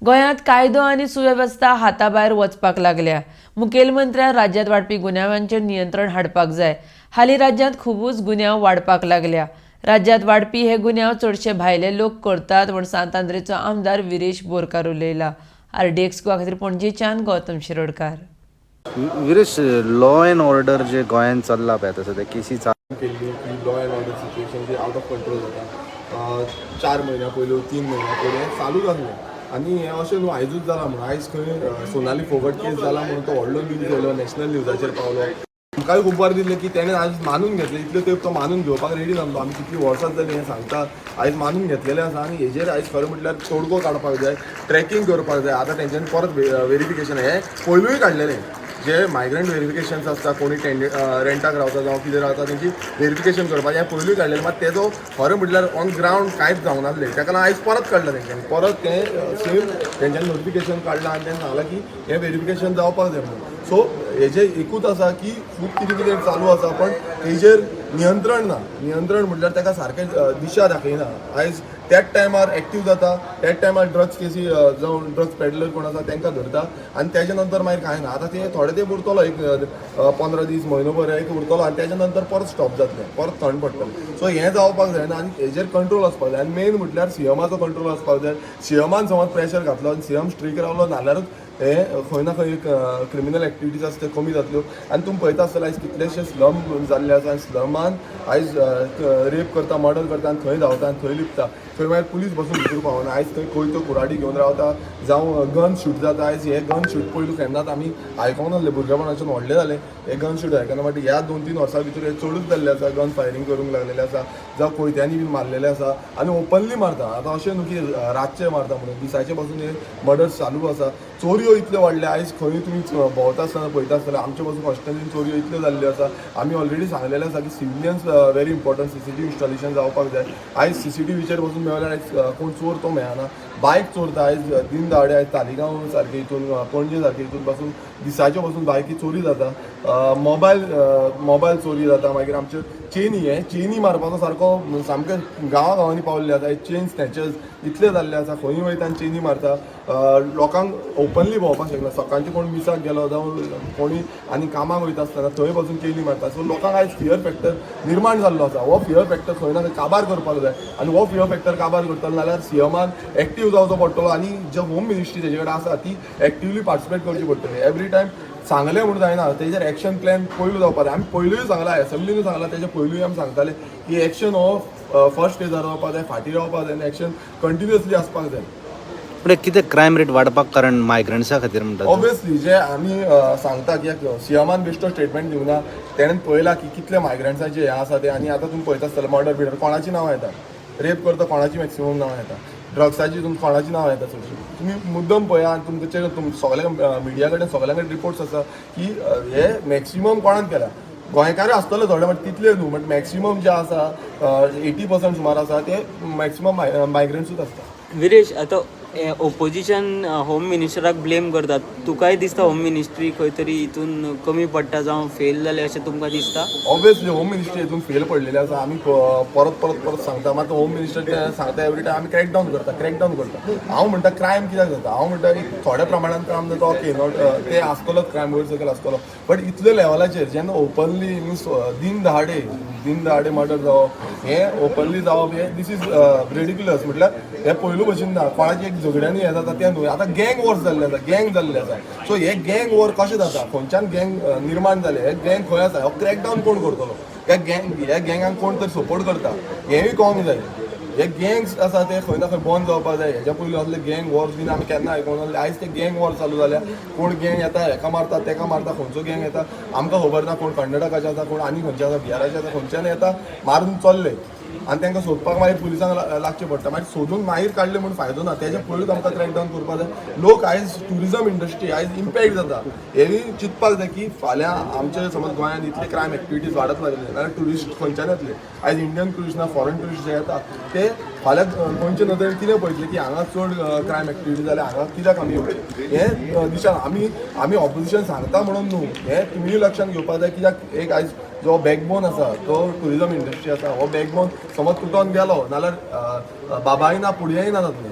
गोंयांत कायदो आनी सुवेवस्था हाताभायर वचपाक लागल्या. मुखेलमंत्र्यान राज्यांत वाडपी गुन्यांवांचेर नियंत्रण हाडपाक जाय. हालीं राज्यांत खुबूच गुन्यांव वाडपाक लागल्या. राज्यांत वाडपी हे गुन्यांव चडशे भायले लोक करतात म्हूण सांत आंद्रेचो आमदार विरेश बोरकार उलयला. आरडीएक्स गोवा खातीर पणजेच्यान Gautam Shirodkar. Viresh, law and order जे गोंयांत चल्ला पळय आतां सद्या केसी चालू केल्ली की लॉ अँड ऑर्डर सिच्युएशन जी आवट ऑफ कंट्रोल जाता. 4 म्हयन्या पयल्यो, 3 म्हयन्या पयल्यो हें चालूच आसलें आनी हें अशें न्हू आयजूच जालां म्हणून. आयज खंय सोनाली फोगट केस जाला म्हणून तो व्हडलो न्यूज येयलो, नॅशनल न्यूजाचेर पावलो. आमकांय खूब बरें दिसलें की तेणें आयज मानून घेतलें. इतले तेंप तो मानून घेवपाक रेडी नासलो. आमी कितलीं वर्सां जालीं हें सांगता, आयज मानून घेतलेलें आसा. आनी हेजेर आयज खरें म्हटल्यार तोडगो काडपाक जाय, ट्रॅकिंग करपाक जाय. आतां तेंच्यांनी परत वेरिफिकेशन हें पयलूय काडलेलें, जे मायग्रंट वेरिफिकेशन्स आसता, कोणी टेंड रेंटाक रावता जावं कितें रावता, तेंची वेरिफिकेशन करपाचें हें पयलूय काडलेलें. मात तेजो खरें म्हटल्यार ऑन ग्रावंड कांयच जावंक नासलें. ताका लागून आयज परत काडलां तेंच्यांनी, परत तें सेम तेंच्यांनी नोटिफिकेशन काडलां आनी तेणें सांगलां की हें वेरिफिकेशन जावपाक जाय म्हणून. सो हेजें एकूच आसा की खूब कितें कितें चालू आसा, पण तेजेर नियंत्रण ना. नियंत्रण म्हटल्यार ताका सारकें दिशा दाखयना. आयज त्याच टायमार एक्टीव जाता, त्याच टायमार ड्रग्स केसी जावं ड्रग्स पेडलर कोण आसा तांकां धरता आनी तेच्या नंतर मागीर कांय ना. आतां ते थोडे तेंप उरतलो, एक 15 दीस, म्हयनो भर एक उरतलो आनी तेच्या नंतर परत स्टॉप जातलें, परत थंड पडटलें. सो हें जावपाक जायना आनी हेजेर कंट्रोल आसपाक जाय. आनी मेन म्हटल्यार सीएमाचो कंट्रोल आसपाक जाय. सीएमान समज प्रेशर घातलो आनी सीएम स्ट्रीक रावलो नाल्यारूच हे खंय ना खंय एक क्रिमिनल एक्टिविटीज आसा ते कमी जातल्यो. आनी तुमी पळयता आसतले, आयज कितलेशे स्लम जाल्ले आसा आनी स्लमान आयज रेप करता, मर्डर करता आनी थंय धांवता आनी थंय लिपता. थंय मागीर पुलीस बसून भितर पावना. आयज थंय कोयतो कुराडी घेवन रावता जावं गन शूट जाता. आयज हे गन शूट पयलू केन्नाच आमी आयकोंक नासले. भुरगेपणाच्यान व्हडले जाले हे गन शूट आयकना, बट ह्या 2-3 वर्सां भितर हे चडूच जाल्ले आसा. गन फायरींग करूंक लागलेले आसा जावं कोयत्यांनी बीन मारलेले आसा आनी ओपनली मारता. आतां अशें न्हू की रातचे मारता म्हणून, दिसाचे पासून हे मर्डर्स चालू आसा. चोरयो इतल्यो वाडल्या, आयज खंय तुमी भोंवता आसतना पळयता आसतना आमचे पासून कॉन्स्टिट्युएन्सीन चोरयो इतल्यो जाल्ल्यो आसा. आमी ऑलरेडी सांगलेलें आसा की civilians very important, CCTV installation जावपाक जाय. आयज सीसीटीव्हीचेर पासून मेळल्यार आयज कोण चोर तो मेळना. बायक चोरता आयज दिन दहाडे. आयज तालिगांव सारके हितून, पणजे सारके हितून पासून दिसाचे पासून बायकी चोरी जाता, मोबायल मोबायल चोरी जाता. मागीर आमच्यो चेनी, हे चेनी मारपाचो सारको सामके गांवा गांवांनी पावल्ले आसा. चेन स्नॅचर्स इतले जाल्ले आसा, खंय वयता आनी चेनी मारता. लोकांक ओपनली भोंवपाक शकना. सकाळचे कोण मिसाक गेलो जावं कोणी आनी कामाक वयता आसतना थंय पासून चेनी मारता. सो लोकांक आयज फियर फॅक्टर निर्माण जाल्लो आसा. हो फियर फॅक्टर खंय ना खंय काबार करपाक जाय आनी हो फियर फॅक्टर काबार करतलो जाल्यार सीएमान एक्टीव जावचो पडटलो आनी जे होम मिनिस्ट्री तेजे कडेन आसा ती एक्टिवली पार्टिसिपेट करची पडटली. एवरी टायम सांगलें म्हणून जायना, तेजेर एक्शन प्लॅन पयलू जावपाक जाय. आमी पयलूय सांगलां, एसेंब्लीनूय सांगलां, तेजे पयलूय आमी सांगताले की एक्शन हो फर्स्ट स्टेजार रावपाक जाय, फाटीं रावपाक जाय आनी एक्शन कंटिन्युअसली आसपाक जाय. म्हणजे कितें क्रायम रेट वाडपाक कारण मायग्रंट्सा खातीर म्हणटा तूं? ऑब्वियसली, जे आमी सांगता की सीएमान बेश्टो स्टेटमेंट दिवना. तेणें पळयलां की कितले मायग्रंट्साचे हें आसा ते. आनी आतां तुमी पळयता आसतले, मर्डर बिर्डर कोणाची नांवां येता, रेप करता कोणाची मॅक्सिमम नांवां येता, ड्रग्साची तुमकां कोणाची नांवां येता चडशीं. तुमी मुद्दम पळया आनी तुमचे तुम सगळ्या मिडिया कडेन, सगळ्या कडेन रिपोर्ट्स आसा की हे मॅक्सिमम कोणान केल्या. गोंयकार आसतले थोडे, बट तितले न्हू. बट मॅक्सिमम जे आसा, 80% सुमार आसा, ते मॅक्सिमम मायग्रंट्सूच आसता. विरेश, आतां ओपोजिशन होम मिनिस्टराक ब्लेम करतात. तुकाय दिसता होम मिनिस्ट्री खंय तरी हितून कमी पडटा जावं फेल जालें अशें तुमकां दिसता? ऑब्वियसली, होम मिनिस्ट्री हितून फेल पडलेली आसा. आमी परत परत परत सांगता, मात होम मिनिस्टर सांगता एवरी टायम आमी क्रॅकडावन करता, क्रॅकडावन करता. हांव म्हणटा, क्रायम कित्याक जाता? हांव म्हणटा, एक थोड्या प्रमाणान क्रायम जाता, ओके, not ते आसतलोच, क्रायम वयर सकयल आसतलो, बट इतले लेवलाचेर जेन्ना ओपनली, मिन्स दिन दहाडे, दिन दहाडे मर्डर जावप, हें ओपनली जावप, हें this is ridiculous. म्हटल्यार हें पयलू भशेन ना. कोणाची एक झगड्यांनी हें जाता तें न्हय, आतां गँग वॉर्स जाल्ले आसा, गँग जाल्ले आसा. सो हे गँग वॉर कशें जाता, खंयच्यान गँग निर्माण जाले, हे गँग खंय आसा, हो क्रॅकडावन कोण करतलो, ह्या गँग ह्या गँगांक कोण तरी सपोर्ट करता, हेंय कळोंक जाय. हे गँग्स आसा ते खंय ना खंय बंद जावपाक जाय. हेज्या पयलीं असले गँग वॉर्स बीन आमी केन्ना आयकूंक नासले. आयज ते गँग वॉर चालू जाल्या. कोण गँग येता, हेका मारता, तेका मारता. खंयचो गँग येता आमकां खबर ना. कोण कर्नाटकाचे आसा, कोण आनी खंयचे आसा, बिहाराचे आसा, खंयच्यान येता, मारून चल्ले आनी तांकां सोदपाक मागीर पुलिसांक लागचें पडटा. मागीर सोदून मागीर काडले म्हूण फायदो ना. तेज्या पयलूच आमकां क्रॅकडावन करपाक जाय. लोक आयज ट्युरिजम इंडस्ट्री आयज इम्पॅक्ट जाता, हेंय चिंतपाक जाय की फाल्यां आमचे समज गोंयांत इतले क्रायम एक्टिविटीज वाडत लागले जाल्यार ट्युरिस्ट खंयच्यान येतले? आयज इंडियन ट्युरिस्ट ना, फॉरेन ट्युरिस्ट जे येता ते फाल्यां गोंयचे नदरेन कितें पळयतले की हांगा चड क्रायम एक्टिविटी जाल्यार हांगा कित्याक आमी येवचें? हें दिशा आमी आमी ऑपोजिशन सांगता म्हणून न्हू, हें तुमीय लक्षांत घेवपाक जाय. कित्याक एक आयज जो बॅकबोन आसा तो ट्युरिजम इंडस्ट्री आसा. हो बॅकबोन समज तुटोन गेलो जाल्यार बाबाय ना, पुडयाय ना जातलें.